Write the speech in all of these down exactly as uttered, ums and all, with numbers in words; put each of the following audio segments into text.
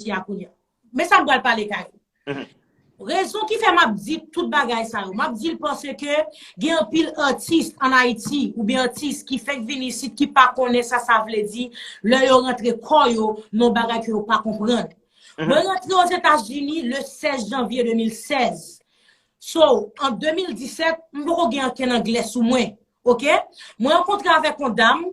Ayiti a kounye a. Men sa m pral pale, Kay. Rezon ki fè m ap di tout bagay sa yo, m ap di l paske gen anpil atis ann Ayiti oubyen atis ki fèk vin isit ki pa konnen sa sa vle di lè yo rantre kò yo nan bagay ke yo pa konprann. Mwen rantre Ozetazini le sèz janvye de mil sèz. So, an de mil disèt, m poko gen ankenn anglè sou mwen. Oke? Mwen rankontre avèk yon dam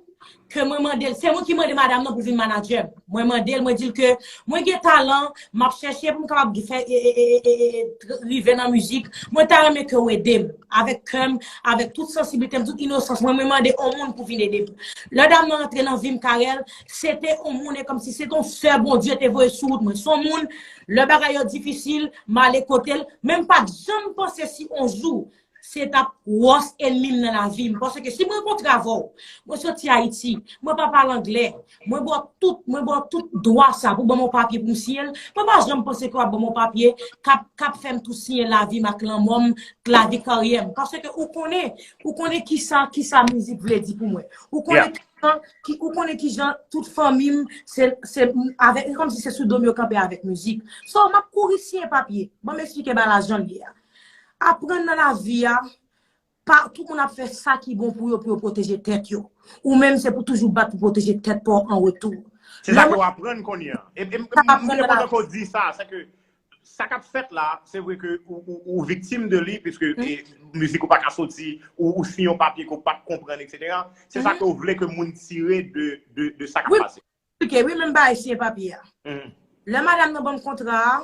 ke mwen mande l, se mwen ki mande madanm nan pou vin manadjè m. Mwen mande l, mwen di l ke mwen gen talan, m ap chèche pou m kapab fè, e, e, e, e, e, e, tr- rive nan mizik. Mwen ta renmen ke w ede m, avèk kè m, avèk tout sansiblite m, tout inosans mwen, mwen mande yon moun pou vin ede m. Lè dam nan rantre nan vi m, Carel, se te yon moun, e kòmsi se te yon sè Bondye te voye sou wout mwen. Se yon moun, lè bagay yo difisil, m ale kote l, men m pa t janm panse si yon jou se t ap wòs ènmi m nan lavi m. Paske si mwen rankontre avè w, mwen soti Ayiti, mwen pa pale anglè, mwen ba w tout, mwen ba w tout dwa sa pou ban m yon papye pou m siyen l, mwen pa janm panse ke w ap ban m yon papye k ap, k ap fè m tou siyen lavi m ak lanmò m, lavi karyè m. Paske ou konnen, ou konnen kisa, kisa mizik vle di pou mwen. Ou konnen kijan, ki, ou konnen kijan tout fanmi m, se, se avèk, kòmsi se sou do m yo kanpe avèk mizik. So, m ap kouri siyen papye. Ban m eksplike bagay la jan l ye a. Aprann nan lavi a, pa, tout moun ap fè sa ki bon pou yo, pou yo pwoteje tèt yo. Ou menm, se pou toujou bat pou pwoteje tèt pa w an retou. Se sa ke w aprann kounye a. E, e, mwen kontan ke w di sa, se ke sa k ap fèt la, se vre ke ou, ou, ou viktim de li, piske e, mizik ou pa ka soti, ou, ou siyen yon papye ke w pa t konprann, etsetera. Se sa ke w vle ke moun tire de, de, de sa k ap pase. Eksplike, wi, menm bagay siyen papye a. Lè madanm nan ban m kontra a,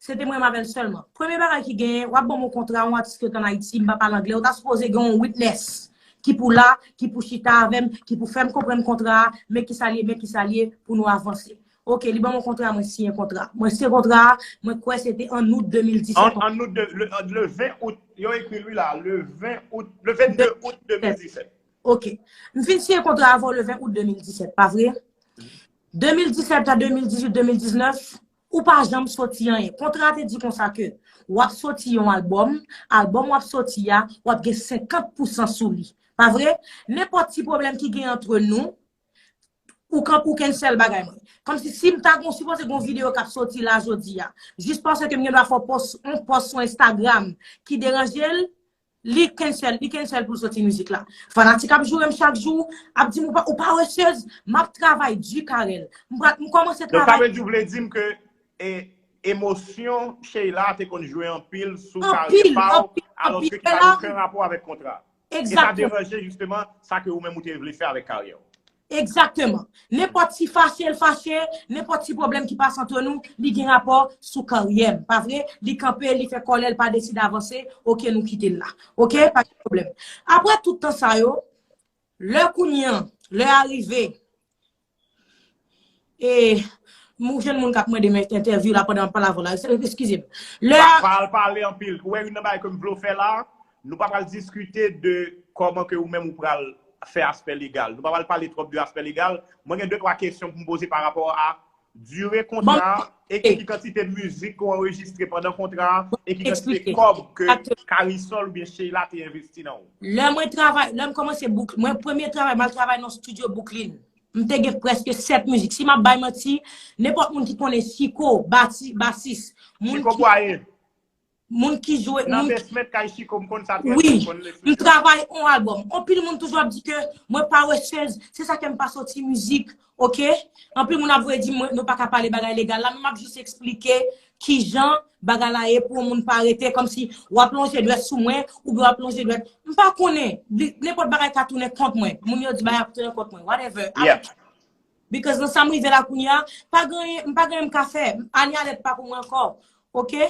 se te mwen menm avè l sèlman. Premye bagay ki genyen, w ap ban m yon kontra, yon atis ki ann Ayiti, m pa pale anglè, ou ta sipoze gen yon witness ki pou la, ki pou chita avè m, ki pou fè m konprann kontra a, men kisa l ye, men kisa l ye, pou nou avanse. Oke, li ban m yon kontra, mwen siyen kontra. Mwen siyen kontra a, mwen kwè se te an out de mil disèt. An, an out de, le, le ven out, yo ekri l wi la, le ven out, le vennde out de mil disèt. Oke. M fin siyen kontra avè w le ven out de mil disèt, pa vre? De mil disèt a de mil dizuit, de mil diznèf, ou pa janm soti anyen. Kontra a te di konsa ke w ap soti yon albòm, albòm w ap soti a, w ap gen senkant pousan sou li. Pa vre? Nenpòt ti pwoblèm ki gen antre nou, ou kan, ou cancel bagay mwen. Kòmsi si m ta gon, sipoze gon videyo k ap soti la jodi a, jis paske m gen dwa fè yon pòs, yon pòs sou Instagram ki deranje l, li cancel, li cancel pou l soti mizik la. Fanatik ap joure m chak jou, ap di m ou pa, ou paresez, m ap travay di, Carel. M pral, m kòmanse travay. Donk sa vle di w vle di m ke e, emosyon Sheila te konn jwe anpil sou karyè pa w, alòske ki pa gen okenn rapò avèk kontra. E sa deranje jisteman sa ke ou menm ou te vle fè avèk karyè w. Egzakteman. Nenpòt ti fache l fache, nenpòt ti pwoblèm ki pase antre nou, li gen rapò sou karyè m. Pa vre? Li kanpe, li fè kòlè, li pa deside avanse, oke, nou kite l la. Oke? Pa gen pwoblèm. Apre tout tan sa yo, lè kounye an, lè a rive, e, m jwenn moun k ap mande m entèvyou la pandan m ap pale avè w la. Eskize m. Lè a. Pa, pa al pale anpil. Ou wè youn nan bagay ke m vle w fè la, nou pa pral diskite de kòman ke ou menm ou pral fè aspè legal. Nou pa pral pale twòp de aspè legal. Mwen gen de twa kesyon pou m poze pa rapò a dire kontra a e ki kantite mizik ke w anrejistre pandan kontra a e ki kantite kòb ke Carel oubyen Sheila te envesti nan ou. Lè mwen travay, lè m kòmanse bouk, mwen premye travay, m al travay nan studio Brooklyn. M te gen prèske sèt mizik. Si m ap bay manti, nenpòt moun ki konnen Chiko, bati, basis, moun Chiko ki Bwaye. Moun ki jwe. Nan basement kay Chiko, m konn sa trè byen, m konn refleksyon. M travay on albòm. Anpil moun toujou ap di ke mwen paresez, se sa ke m pa soti mizik, oke? Anpil moun ap voye di m nou pa ka pale bagay legal la, men m ap jis eksplike kijan bagay la ye pou yon moun pa rete kòmsi w ap lonje dwèt sou mwen oubyen w ap lonje dwèt. M pa konnen, nenpòt bagay ka tounen kont mwen. Moun yo di bagay ap tounen kont mwen, whatever. Because nan sa m rive la kounye a, pa gen, m pa gen anyen m ka fè. Ania Lèt pa pou mwen ankò. Oke?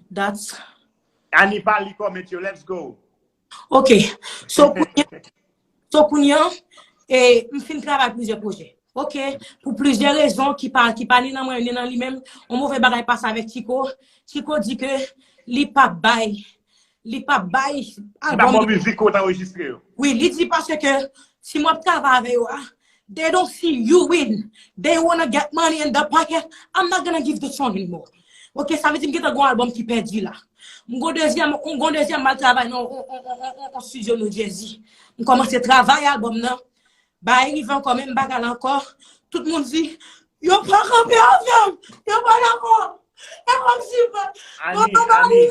That's. Ani pa li comment yo, let's go. Oke. So kounye, so kounye an, e, m fin travay plizyè pwojè. Oke? Pou plizyè rezon ki pa, ki pa ni nan mwen, ni nan li menm, yon move bagay pase avèk Chiko. Chiko di ke li pa bay Li pa bay albòm. Li pa ba w mizik ke w t anrejistre yo. Wi, li di paske si m ap travay avè yo a, they don't see you win. They wanna get money in the pocket. I'm not gonna give the song anymore. Ok, sa vle di m gentan gon albòm ki pèdi la. M gon dezyèm, m gon dezyèm m al travay nan on, on, on, on, on studio New Jersey. M kòmanse travay albòm nan. Bagay rive ankò, menm bagay la ankò. Tout moun di, Yo pa kanpe avè m. Yo pa dakò. E kòmsi, Annie, Annie,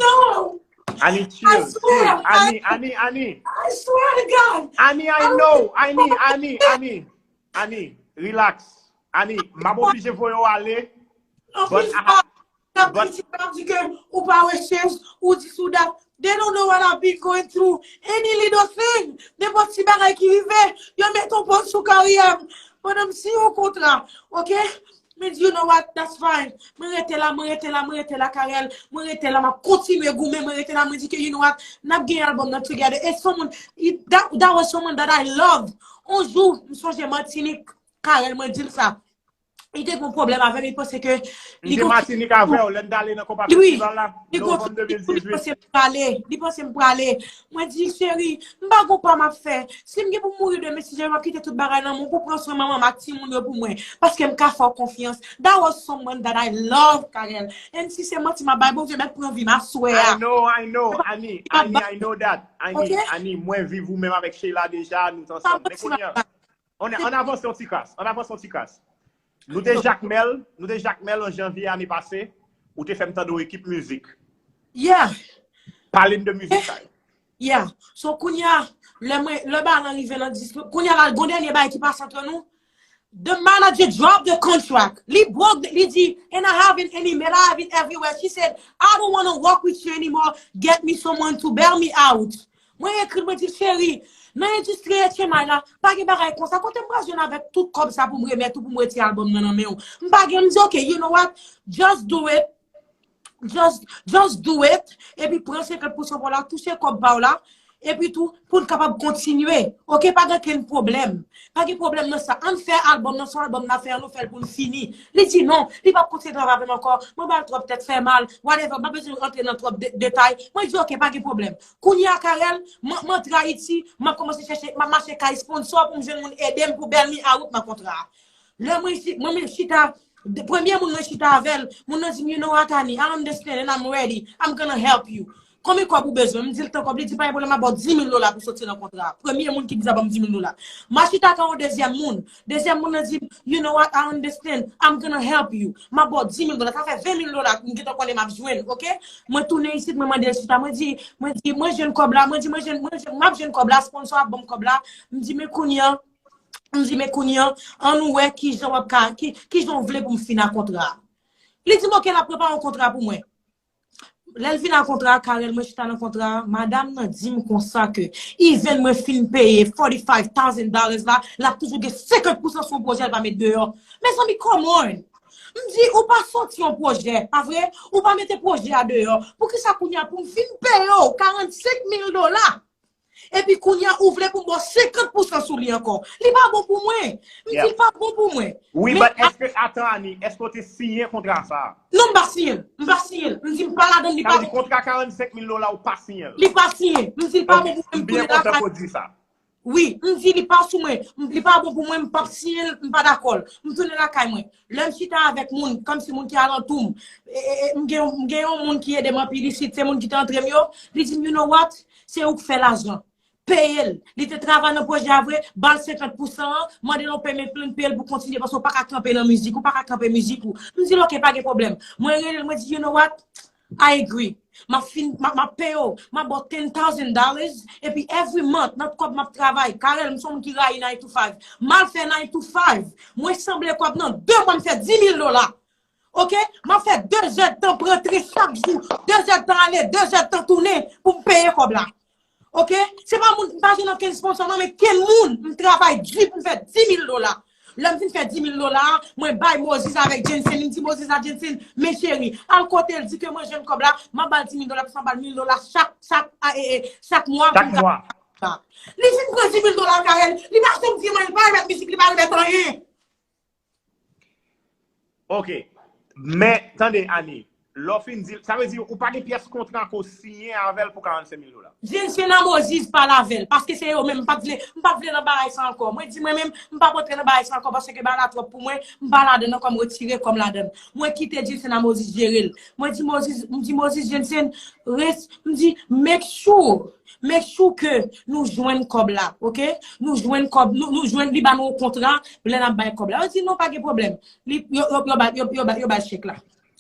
Annie, chill, chill. Annie, Annie, Annie. I swear to God. Annie, I know. Annie, Annie, Annie. Annie, relax. Annie, m ap oblije voye w ale. But I, N ap kritike, n ap di ke ou pa wè chèz, ou dis ou dat. They don't know what I've been going through. Any little thing, nenpòt ti bagay ki rive, yo met yon pòz sou karyè m. Pandan m siyen yon kontra, ok? Mwen di, you know what, that's fine. Mwen rete la, mwen rete la, mwen rete la, Carel. Mwen rete la, m ap kontinye goumen, mwen rete la, mwen di ke, you know what, n ap gen album nan together. E someone, that, that was someone that I love. On jou, m sonje Matinik, Carel, mwen di l sa. Li te gen pwoblèm avè m, li panse ke li te Matinik avè w lè n t ale nan konpa festival la, novanm de mil dizuit. Li panse m prale. Li panse m prale. Mwen di, cheri, m pa gon pa m ap fè. Si m gen pou m mouri demen, si Jezi, m ap kite tout bagay nan men w pou pran swen manman m ak timoun yo pou mwen. Paske m ka fè w konfyans. That was someone that I love, Carel. And si se manti m ap bay, Bondye mèt pran vi m aswè a. I know, I know, Annie, Annie, I know that. Annie, Annie, mwen viv ou menm avèk Sheila deja, nou t ansanm. Men kounye a, Ann, ann avanse yon ti kras. Ann avanse yon ti kras. Nou te Jakmèl, nou te Jakmèl an janvye ane pase, ou te fè m tande yon ekip mizik. Yeah. Pale m de mizik sa yo. Yeah. So, kounye a, lè mwen, lè bagay lan rive nan dis, kounye a la, gon dènye bagay ki pase antre nou. The manager drop the contract. Li broke, li di, and I have it in email, I have it everywhere. She said, I don't want to work with you anymore. Get me someone to bail me out. Mwen ekri l, mwen di l, cheri, nan endistri H M I la, pa gen bagay konsa. Kote m pral jwenn avèk tout kòb sa pou m remèt ou, pou m retire album nan nan men w? M pa gen, m di, ok, you know what? Just do it. Just, just do it. Epi pran senkant pousan pa w la, touche kòb pa w la. Epi tou, pou n kapab kontinye. Ok, pa gen okenn pwoblèm. Pa gen pwoblèm nan sa. Ann fè album nan, se yon album n ap fè, ann nou fè l pou n fini. Li di non, li p ap kontinye travay avè m ankò. Mwen ba l twòp tèt fè mal, whatever, m pa bezwen antre nan twòp de- detay. Mwen di ok, pa gen pwoblèm. Kounye a, Carel, m m antre Ayiti, m ap kòmanse chèche, m ap mache kay sponsor pou m jwenn moun ede m pou bail me out nan kontra a. Lè mwen, mwen menm chita, premye moun mwen chita avè l, moun nan di m, you know what, Annie, I understand and I'm ready, I'm gonna help you. Konbyen kòb ou bezwen? M di l tan kòb, li di pa gen pwoblèm, m ap ba w dis mil dola pou soti nan kontra a. Premye moun ki di sa ban m dis mil dola. M al chita ak yon dezyèm moun. Dezyèm moun nan di m, you know what, I understand, I'm gonna help you. M ap ba w dis mil dola, sa fè ven mil dola m gentan konnen m ap jwenn, ok? Mwen tounen isit, mwen mande l chita, mwen di, mwen di, mwen jwenn kòb la, mwen di, mwen jwenn, mwen jwenn, m ap jwenn kòb la, sponsor ap ban m kòb la. M di, men kounye a, m di, men kounye a, ann nou wè kijan w ap ka, ki, kijan w vle pou m fin ak kontra a. Li di m, ok, l ap prepare yon kontra pou mwen. Lè l vin ak kontra a, Carel, mwen chita nan kontra a, madanm nan di m konsa ke, even mwen fin peye forty-five thousand dollars la, l ap toujou gen senkant pousan sou yon pwojè l pa met deyò. Mezanmi, come on! M di, ou pa sòti yon pwojè, pa vre? Ou pa mete pwojè a deyò. Poukisa kounye a pou m vin peye w karannsenk mil dola? Epi kounye a, ou vle pou m ba w senkant pousan sou li ankò. Li pa bon pou mwen. M di l pa bon pou mwen. Wi, but èske, atan, Annie, èske w te siyen kontra sa a? Non, m pa siyen l. M pa siyen l. M di m pa ladan l, li pa. Sa vle di kontra karannsenk mil dola ou pa siyen l? Li pa siyen. M di l pa bon pou mwen, m tounen lakay. Wi, m di li pa sou mwen. Li pa bon pou mwen, m p ap siyen l, m pa dakò l. M tounen lakay mwen. Lè m chita avèk moun, kòmsi moun ki alantou m, e, e, e, m gen, m gen yon moun ki ede m anpil isit, se moun ki te antre m yo, li di m, you know what? Se ou k fè lajan. Peye l. Li te travay nan pwojè a vre, ba l senkant pousan an, mande l yon payment plan, peye l pou kontinye, paske w pa ka kanpe nan mizik, ou pa ka kanpe mizik ou. M di l, ok, pa gen pwoblèm. Mwen rele l, mwen di, you know what? I agree. M ap fin, m ap, m ap peye w, m ap ba w ten thousand dollars, epi every month, nan kòb m ap travay, Carel, m se yon moun ki rayi nine to five. M al fè nine to five. Mwen sanble kòb nan de mwa, m fè dis mil dola. Ok? M ap fè de zèdtan pou rantre chak jou, de zèdtan ale, de zèdtan tounen pou m peye kòb la. Ok? Se pa moun, m pa jwenn okenn sponsor non, men ken moun, m travay di pou m fè dis mil dola. Lè m fin fè dis mil dola a, mwen bay Moses avèk Jensen, m di Moses a Jensen, men cheri, al kote l, di ke mwen jwenn kòb la, m ap ba l dis mil dola, plis m ap ba l mil dola chak, chak, a, e, e, chak mwa pou m ka. Li fin pran dis mil dola, Carel, li pa janm di mwen, li pa remèt mizik, li pa remèt anyen. Ok. Men, tande, Annie. Lè w fin di l, sa vle di ou pa gen pyès kontra ke w siyen avè l pou karannsenk mil dola. Jensen a Moziz pale avè l, paske se yo menm, m pa t vle, m pa t vle nan bagay sa ankò. Mwen di mwen menm, m pa p antre nan bagay sa ankò, paske bagay la twòp pou mwen, m pa ladan nan kòm retire kòm ladan. Mwen kite Jensen a Moziz jere l. Mwen di Moziz, m di Moziz Jensen, res, m di, make sure, make sure ke nou jwenn kòb la, ok? Nou jwenn kòb, nou, nou jwenn li ba nou yon kontra, lè n ap bay kòb la. Yo di non, pa gen pwoblèm. Li, yo, yo, yo, ba- yo, yo, ba- yo bay chèk la.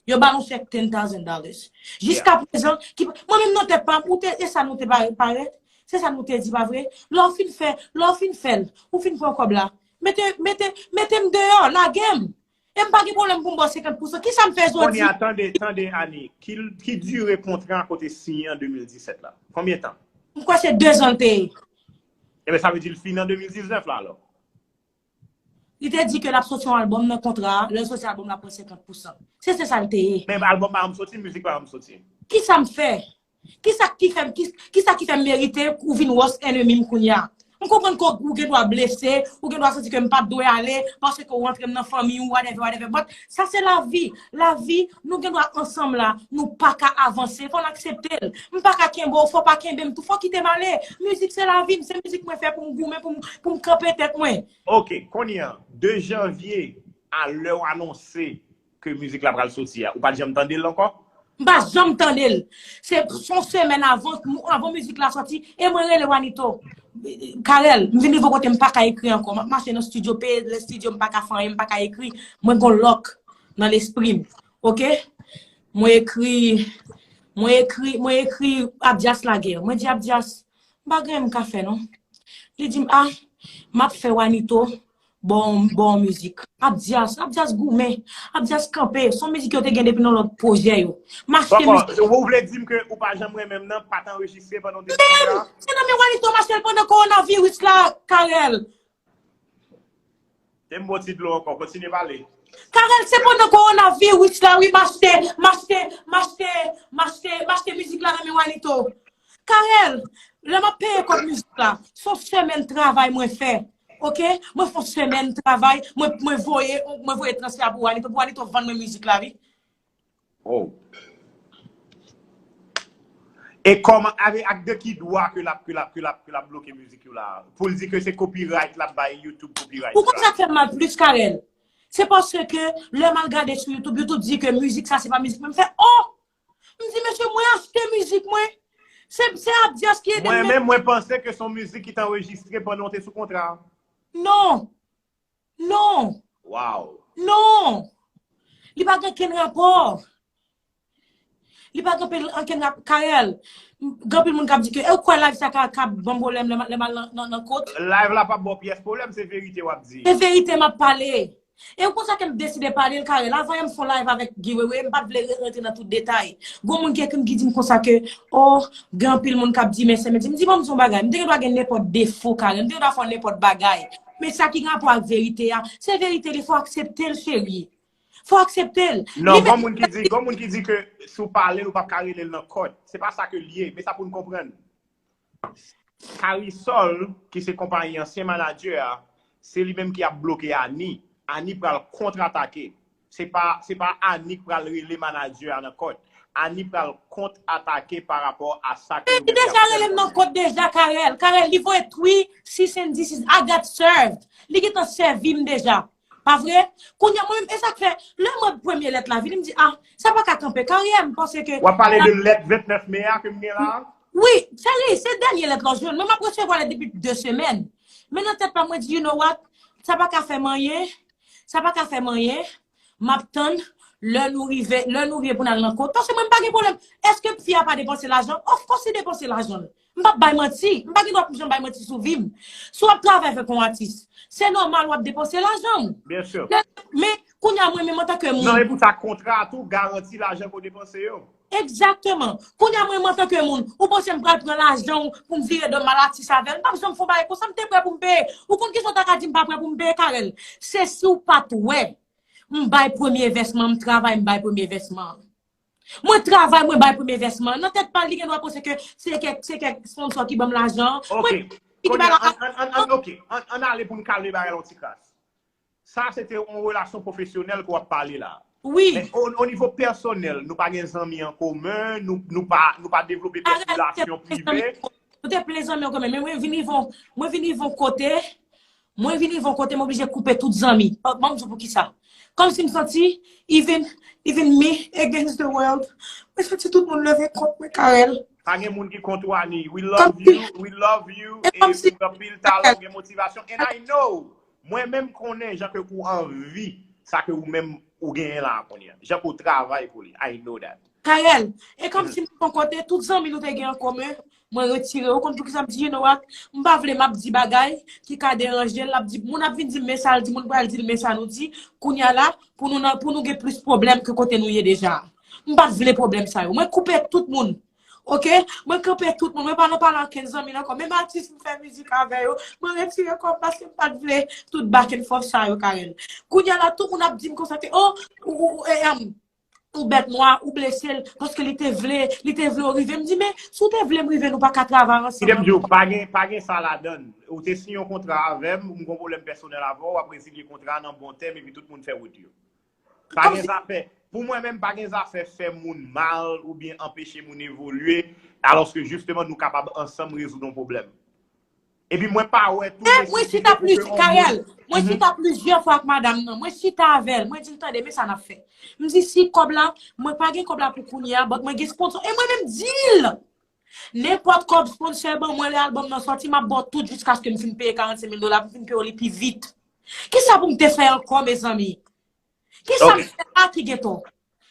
Yo ba nou chèk ten thousand dollars. Jiska prezan, ki, mwen menm nan tèt pa m, ou te, e sa nou te pare, pare, se sa nou te di, pa vre? Lè w fin fè, lè w fin fè l, ou fin pran kòb la. Mete, mete, mete m deyò, lage m. E m pa gen pwoblèm pou m ba w senkant pousan. Kisa m fè jodi? Kounye a, tande, tande, Annie. Ki, ki dire kontra kote siyen an de mil disèt la? Konbyen tan? M kwè se dezan l te ye. Ebyen, sa vle di l fini an de mil diznèf la, alò? Li te di ke l ap soti yon albòm nan kontra a, lè l soti albòm la pran senkant pousan. Se, se sa l te ye. Men albòm pa janm soti, mizik pa janm soti. Kisa m fè? Kisa ki fè m, ki, kisa ki fè m merite ou vin worst enemy m kounye a? M konprann ke ou gen dwa blese, ou gen dwa santi ke m pa t dwe ale, paske ou rantre m nan fanmi w, whatever, whatever. But sa se lavi. Lavi, nou gen dwa ansanm la, nou pa ka avanse, fò n aksepte l. M pa ka kenbe w, fò w pa kenbe m tou, fò w kite m ale. Mizik se lavi m, se mizik mwen fè pou m goumen, pou m, pou m kanpe tèt mwen. Ok, kounye a, de janvye a lè w anonse ke mizik la pral soti a, ou pa t janm tande l ankò? M pa janm tande l. Se yon semèn avan, avan mizik la soti, e mwen rele Wanito. Carel, m vin rive kote m pa ka ekri ankò. M ap mache nan studio, peye lè studio, m pa ka fè anyen, m pa ka ekri. Mwen gon lòk nan lespri m. Ok? Mwen ekri, mwen ekri, mwen ekri Abdias lagè. Mwen di Abdias, m pa gen anyen m ka fè non. Li di m, a, m ap fè Wanito ba w, ba w mizik. Abdias, Abdias goumen, Abdias kanpe. Se yon mizik yo te gen depi nan lòt pwojè yo. M achte mizik. Ou vle di m ke ou pa janm renmen m nan, pa t anrejistre pandan w te sou kontra? Men, se nan men Wanito m achte l pandan kowonaviris la, Carel. Te m ba w ti dlo ankò, kontinye pale. Carel, se pandan kowonaviris la, wi, m achte, m achte, m achte, m achte, m achte mizik la nan men Wanito. Carel, lè m ap peye kòb mizik la, se yon semèn travay mwen fè. Ok? Mwen fè yon semèn travay, mwen, mwen voye, mwen voye transfè a pou Wanito, pou Wanito vann mwen mizik la, wi. Oh. E kòman, avè, ak de ki dwa ke l ap, ke l ap, ke l ap, ke l ap bloke mizik yo la? Pou l di ke se copyright l ap bay YouTube copyright. Ou konn sa k fè m mal plis, Carel? Se paske lè m al gade sou YouTube, YouTube di ke mizik sa se pa mizik mwen. M fè, oh! M di, mesye, mwen achte mizik mwen. Se, se Abdias ki ede m. Mwen menm, mwen panse ke se yon mizik ki t anrejistre pandan w te sou kontra. Non. Non. Wow. Non. Li pa gen okenn rapò. Li pa gen okenn rapò. Carel, gen anpil moun k ap di ke, e ou kwè live sa ka, ka ban m pwoblèm lè m al nan, nan, nan kot? Live la p ap ba w pyès pwoblèm, se verite w ap di. Se verite m ap pale. E ou konsa ke m deside pale l, Carel. Avan yè m fè yon live avèk Guy Wewe, m pa t vle rantre nan tout detay. Gon moun ki ekri m ki di m konsa ke, oh, gen anpil moun k ap di men se menti. M di, ban m di yon bagay, m te gen dwa gen nenpòt defo, Carel. M te gen dwa fè nenpòt bagay. Men sa ki gen rapò ak verite a, se verite li, fò aksepte l, cheri. Fò aksepte l. Non, gon moun ki di, gon moun ki di ke si w pale l, ou p ap ka rele l nan kòd. Se pa sa ke l ye, men sa pou n konprann. Karisol, ki se konpayi ansyen manadjè a, se li menm ki ap bloke Annie. Annie pral kontratake. Se pa, se pa Annie k pral rele manadjè a nan kòd. Annie pral kontratake pa rapò a sa ke nou menm n ap fè. Li deja rele m nan kòd deja, Carel. Carel, li voye three cease and desist. I got served. Li gentan sèvi m deja. Pa vre? Kounye a, mwen menm, e sa k fè, lè mwen premye lèt la vini, m di, ah, sa pa ka kanpe. Karyè, m panse ke. W ap pale de lèt vennèf me a ke m gen la a? Wi, se li, se dènye lèt la w jwenn. Mwen, m ap resevwa lèt depi de semèn. Men nan tèt pa m, mwen di, you know what? Sa pa ka fè m anyen. Sa pa ka fè m anyen. M ap tann lè nou rive, lè nou rive pou n al nan kot. Paske mwen, m pa gen pwoblèm. Èske fi a pa depanse lajan? Of course, li depanse lajan l. M p ap bay manti. M pa gen dwa pou m janm bay manti sou vi m. Si w ap travay avèk yon atis, se nòmal w ap depanse lajan w. Byen si. Men, men, kounye a, mwen menm antanke moun. Non, e pou sa, kontra a tou garanti lajan ke w depanse yo. Egzakteman. Kounye a, mwen menm antanke moun, ou panse m pral pran lajan w pou m vire do m al atis avè l? M p ap janm fè yon bagay konsa, m te prè pou m peye. Ou konn kisa w ta ka di m pa prè pou m peye, Carel? Se si w pa t wè m bay premye vèsman, m travay, m bay premye vèsman an. Mwen travay, mwen bay premye vèsman an. Nan tèt pa l, li gen dwa panse ke se kèk, se kèk sponsor ki ban m lajan an. Ok. Mwen, ki bay la. An, an, an, ok. An, ann ale pou n kalme bagay la yon ti kras. Sa, se te yon relasyon pwofesyonèl ke w ap pale la. Wi. Men o, o nivo pèsonèl, nou pa gen zanmi an komen, nou, nou pa, nou pa devlope pèt relasyon prive. Nou te plen zanmi an komen, men mwen vin rive yon, mwen vin rive yon kote, mwen vin rive yon kote, mwen oblije koupe tout zanmi. Ban m di w poukisa. Kòmsi m santi, even, even me against the world. Mwen santi tout moun leve kont mwen, Carel. Pa gen moun ki kont ou, Annie. We love you, we love you, e ou gen anpil talan, ou gen motivasyon. And I know, mwen menm konnen jan ke ou anvi sa ke ou menm ou genyen la kounye a. Jan ke ou travay pou li. I know that. Carel, e kòmsi m pran kote tout zanmi nou te gen an komen, mwen retire yo. Ou konn poukisa m di, you know what? M pa vle m ap di bagay ki ka deranje l, l ap di, moun ap vin di m men sa l di, moun pral di l men sa nou di, kounye a la, pou nou nan, pou nou gen plis pwoblèm ke kote nou ye deja. M pa vle pwoblèm sa yo. Mwen koupe tout moun. Oke? Mwen kanpe tout moun. Mwen pa nan pale ankenn zanmi m ankò. Menm atis m fè mizik avè yo, mwen retire kò m paske m pa t vle tout back and forth sa yo, Carel. Kounye a la, tout moun ap di m konsa ke, oh, ou, ou, ou, eh, em, ou bèt nwa, ou blese l, paske li te vle, li te vle w rive. M di, men, si w te vle m rive, nou pa ka travay ansanm. Kite m di w, pa gen, pa gen sa ladan l. Ou te siyen yon kontra avè m, m gen yon pwoblèm pèsonèl avè w, w ap rezilye kontra a nan bon tèm, epi tout moun fè wout yo. Pa gen zafè. Pou mwen menm, pa gen zafè fè moun mal oubyen anpeche moun evolye, alòske jisteman nou kapab ansanm rezoud yon pwoblèm. Epi mwen pa wè tou. Mwen chita plizyè, Carel, mwen chita plizyè fwa ak madanm nan. Mwen chita avè l. Mwen di l, tande, men sa n ap fè. M di, si kòb la, mwen pa gen kòb la pou kounye a, but mwen gen sponsor. E mwen menm di l, nenpòt kòb sponsor ban mwen lè album nan sòti, m ap ba w tout jiskaske m fin peye karannsenk mil dola, m fin peye w li pi vit. Kisa pou m te fè ankò, mezanmi? Kisa m fè la ki gen tò?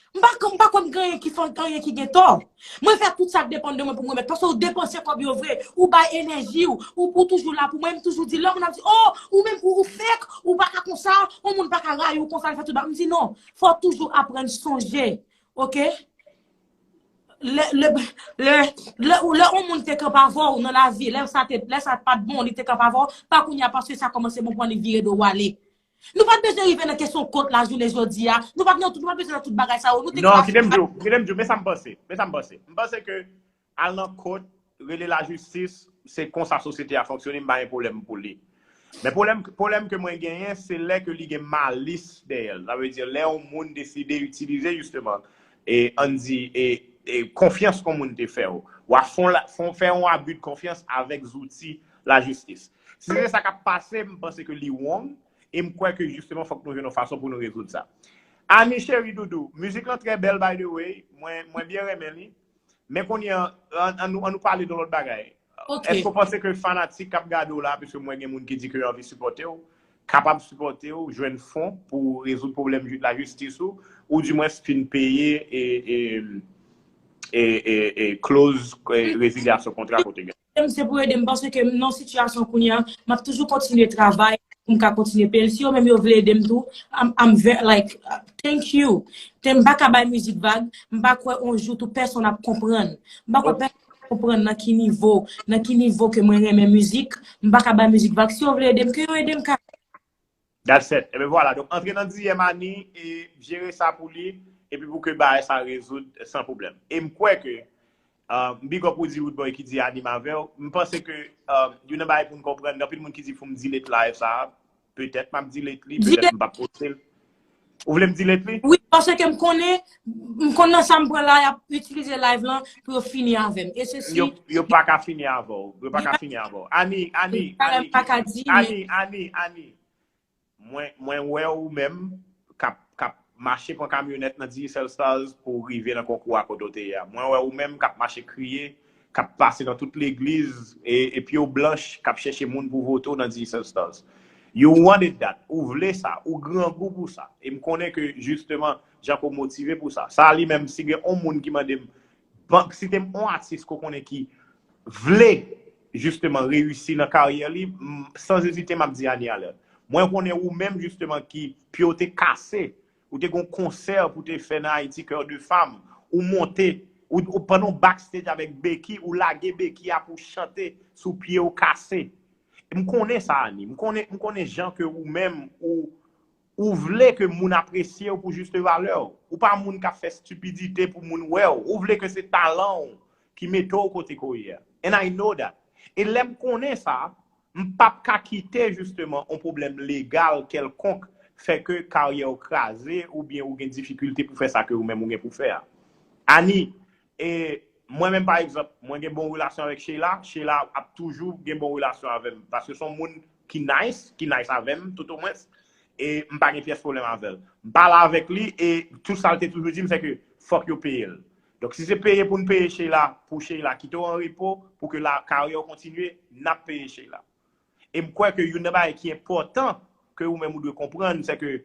M pa, m pa kwè m gen anyen ki fè anyen ki gen tò. Mwen fè tout sa k depann de mwen pou m remèt. Paske ou depanse kòb yo vre, ou bay enèji w, ou, ou toujou la pou mwen. M toujou di, lè moun ap di, oh, ou menm ou, ou fake, ou pa ka konsa, yon moun pa ka rayi w konsa, l fè tout bagay. M di non, fò w toujou aprann sonje, oke? Lè, lè, lè, lè, lè yon moun te kanpe avè w nan lavi, lè sa te, lè sa pa t bon, li te kanpe avè w, pa kounye a paske sa kòmanse bon pou li vire do w ale. Nou pa t bezwen rive nan kesyon kont la jounen jodi a. Nou pa t nan tout, nou pa t bezwen nan tout bagay sa yo. Nou te Non, kite m di w, kite m di w, men sa m panse. Men sa m panse. M panse ke al nan kont, rele lajistis, se konsa sosyete a fonksyone, m pa gen pwoblèm pou li. Men pwoblèm, pwoblèm ke mwen genyen, se lè ke li gen malis dèyè l. Sa vle di, lè yon moun deside itilize jisteman, e, ann di, e, e, konfyans ke yon moun te fè w. W a fon, fon, fè yon abi de konfyans avèk zouti lajistis. Si se sa k ap pase, m panse ke li wrong, e m kwè ke jisteman fòk nou jwenn yon fason pou nou rezoud sa. Annie cheri doudou, mizik lan trè bèl by the way, mwen, mwen byen renmen li. Men kounye a, an, an nou, an nou pale de lòt bagay. Ok. Èske w panse ke fanatik k ap gade w la, piske mwen gen moun ki di ke yo anvi sipòte w, kapab sipòte w, jwenn fon pou rezoud pwoblèm ju- lajistis ou, ou dimwens fin peye e, e, e, e, e close, e, rezilyasyon kontra kote gen? M se pou ede m, paske m nan sitiyasyon kounye a, m ap toujou kontinye travay pou m ka kontinye peye l. Si yo menm yo vle ede m tou, I'm, I'm very, like, uh, thank you. Te m pa ka bay mizik vag, m pa kwè on jou tou pèsonn ap konprann. M pa kwè pèsonn ap konprann nan ki nivo, nan ki nivo ke mwen renmen mizik, m pa ka bay mizik vag. Si yo vle ede m, ke yo ede m ka. That's it. Eben vwala. Donk, antre nan D M Annie e jere sa pou li, epi pou ke bagay sa rezoud san pwoblèm. E m kwè ke, uh, big up Woody Roodboy ki di Annie m avè w. M panse ke, uh, youn nan bagay pou n konprann, gen anpil moun ki di fò m delete live sa, petèt m ap delete li, petèt m p ap poste l. Ou vle m delete li? Wi, paske m konnen, m konn nan sa m pran la, y ap itilize live lan pou yo fini avè m. E se si. Yo, yo pa ka fini avè w. Yo pa ka fini avè w. Annie, Annie, Annie, pa ka di, men Annie, Annie, Annie. Mwen, mwen wè ou menm k ap, k ap mache pran kamyonèt nan Digicel Stars pou w rive nan konkou a kote w te ye a. Mwen wè ou menm k ap mache kriye, k ap pase nan tout legliz, e, e pye w blanch, k ap chèche moun pou vote w nan Digicel Stars. You wanted that. Ou vle sa. Ou grangou pou sa. E m konnen ke, jisteman, Jean Paul motive pou sa. Sa li menm, si gen yon moun ki mande m, ban, site m yon atis ke w konnen ki vle, jisteman, reyisi nan karyè li, m, san ezite, m ap di Annie Alerte. Mwen konnen ou menm, jisteman, ki pye w te kase, ou te gen yon konsè pou te fè nan Ayiti, Cœur de Femme, ou monte, ou, ou pandan w backstage avèk Becky, ou lage Becky a pou chante sou pye w kase. M konnen sa, Annie. M konnen, m konnen jan ke ou menm, ou, ou vle ke moun apresye w pou jis valè w. Ou pa moun k ap fè stipidite pou moun wè w. Ou vle ke se talan w ki mete w kote ke w ye a. And I know that. E lè m konnen sa, m p ap ka kite, jisteman, yon pwoblèm legal kèlkonk fè ke karyè w kraze oubyen ou gen difikilte pou fè sa ke ou menm ou gen pou fè a. Ani, e mwen menm pa egzanp, mwen gen bon relasyon avèk Sheila, Sheila ap toujou gen bon relasyon avè m, paske se yon moun ki nice, ki nice avè m, tout omwens, e m pa gen pyès pwoblèm avè l. M pale avèk li, e tout sa l te toujou di m, se ke fòk yo peye l. Donk, si se peye pou n peye Sheila, pou Sheila kite w an repo, pou ke la, karyè w kontinye, n ap peye Sheila. E m kwè ke youn nan bagay ki enpòtan ke ou menm ou dwe konprann, se ke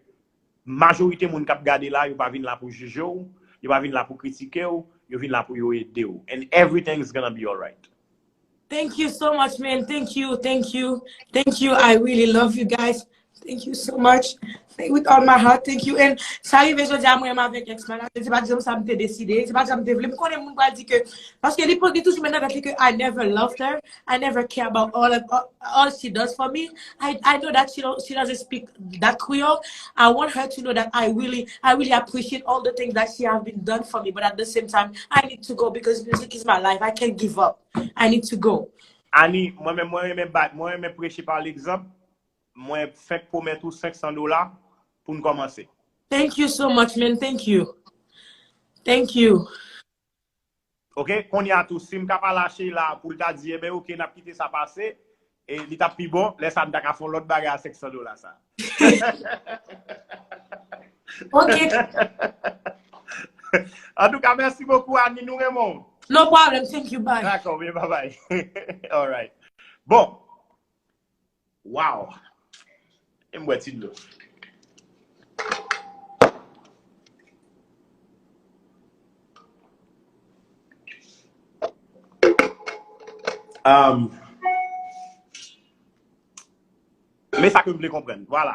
majorite moun k ap gade la, yo pa vin la pou jije w, yo pa vin la pou kritike w, yo vin la pou yo ede w. And everything is gonna be alright. Thank you so much, man. Thank you, thank you, thank you. I really love you guys. Thank you so much. Thank, with all my heart, thank you. And sa rive jodi a mwen menm avèk ex manager, se pa janm sa m te deside, se pa janm te vle. M konnen moun pral di ke, paske li pran, li toujou met nan tèt li ke I never loved her, I never care about all of, all, all she does for me. I, I know that she don't, she doesn't speak that Creole. I want her to know that I really, I really appreciate all the things that she have been done for me. But at the same time, I need to go because music is my life. I can't give up. I need to go. Ani, mwen menm, mwen renmen bat, mwen renmen preche pa legzanp. Mwen fenk pwomèt ou senk san dola pou n kòmanse. Thank you so much, man. Thank you. Thank you. Ok, kounye a tou, si m ka pale a Sheila pou l ta di, enben ok, n ap kite sa pase, e li t ap pi bon, lè sa a m ta ka fè yon lòt bagay a senk san dola sa. Ok. Antouka, mèsi bokou, Ani, nou renmen w. No problem. Thank you. Bye. Dakò, byen, bye bye. Alright. Bon. Wow. E m bwè ti dlo. Um, men sa ke m vle konprann. Vwala.